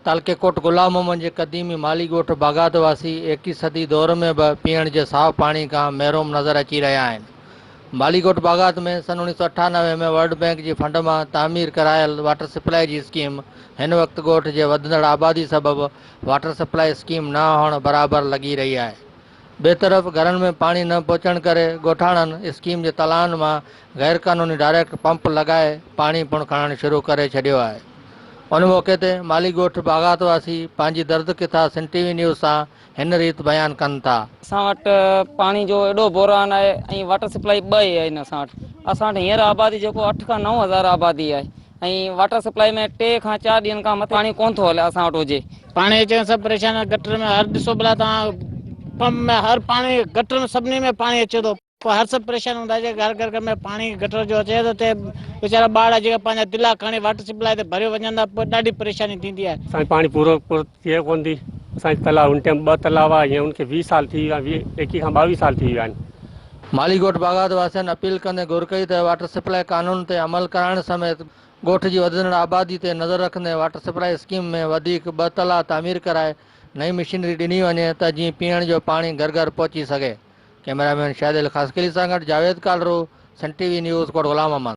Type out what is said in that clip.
تعلقي ڪوٽ غلام محمد جي قديمي مالهي ڳوٺ باغات واسي ايڪيهه صدي دور ۾ به پيئڻ جي صاف پاڻي کان محروم نظر اچي رهيا آهن. مالهي ڳوٺ باغات ۾ سن 1998 ۾ ورلڊ بئنڪ جي فنڊ مان تعمير ڪرايل واٽر سپلائي جي اسڪيم هن وقت ڳوٺ جي وڌندڙ آبادي سبب واٽر سپلائي اسڪيم نه هئڻ برابر لڳي رهي آهي. ٻئي طرف گهرن ۾ پاڻي نه پهچڻ ڪري ڳوٺاڻن اسڪيم جي تلائن مان غيرقانوني ڊائريڪٽ پمپ لڳائي پاڻي پڻ کڻڻ شروع ڪري ڇڏيو آهي. ان موقعي تي مالهي ڳوٺ باغات واسي پنهنجي درد ڪٿا سنڌ ٽي وي نيوز سان هن ريت بيان ڪن ٿا. اسان وٽ پاڻي جو ايڏو بحران آهي ۽ واٽر سپلائي ٻه ئي آهن اسان وٽ اسان وٽ هينئر آبادي جيڪو اٺ کان 9000 آبادي آهي ۽ واٽر سپلائي ۾ ٽي کان چار ڏينهن کان مٿي پاڻي ڪونه ٿو هلي اسان وٽ هجي. پاڻي اچڻ سان پريشان آهن گٽر ۾ هر ڏسو ڀلا توهان پمپ ۾ هر پاڻي گٽر ۾ سڀني ۾ پاڻي اچي ٿو پوء هر سڀ پريشان هوندا جي گهر گهر ۾ پاڻي گٽر جو اچي ٿو اتي ويچارا ٻارڙا جيڪا پنهنجا دلا کڻي واٽر سپلائي تي ڀريو وڃن ٿا پوء ڏاڍي پريشاني ٿيندي آهي. اسان کي پاڻي پورو پورو ٿئي ڪونه ٿي اسان جي تلاء هن ٽيم ٻه تلاء هئا هينئر ان کي 20 سال ٿي ويا 21 کان 22 سال ٿي ويا آهن. مالهي ڳوٺ باغات واسين اپيل ڪندي گهر ڪئي ته واٽر سپلائي قانون تي عمل ڪرائڻ سميت ڳوٺ جي وڌندڙ آبادي تي نظر رکندي واٽر سپلائي اسڪيم ۾ وڌيڪ ٻه تلاء تعمير ڪرائي نئين مشينري ڏني وڃي ته جيئن پيئڻ جو پاڻي گهر گهر پهچي سگهي. ڪئميرا مين شاهد علي خاصخيلي سان گڏ Javed Kalro, Sindh T V news, Kot Ghulam Muhammad.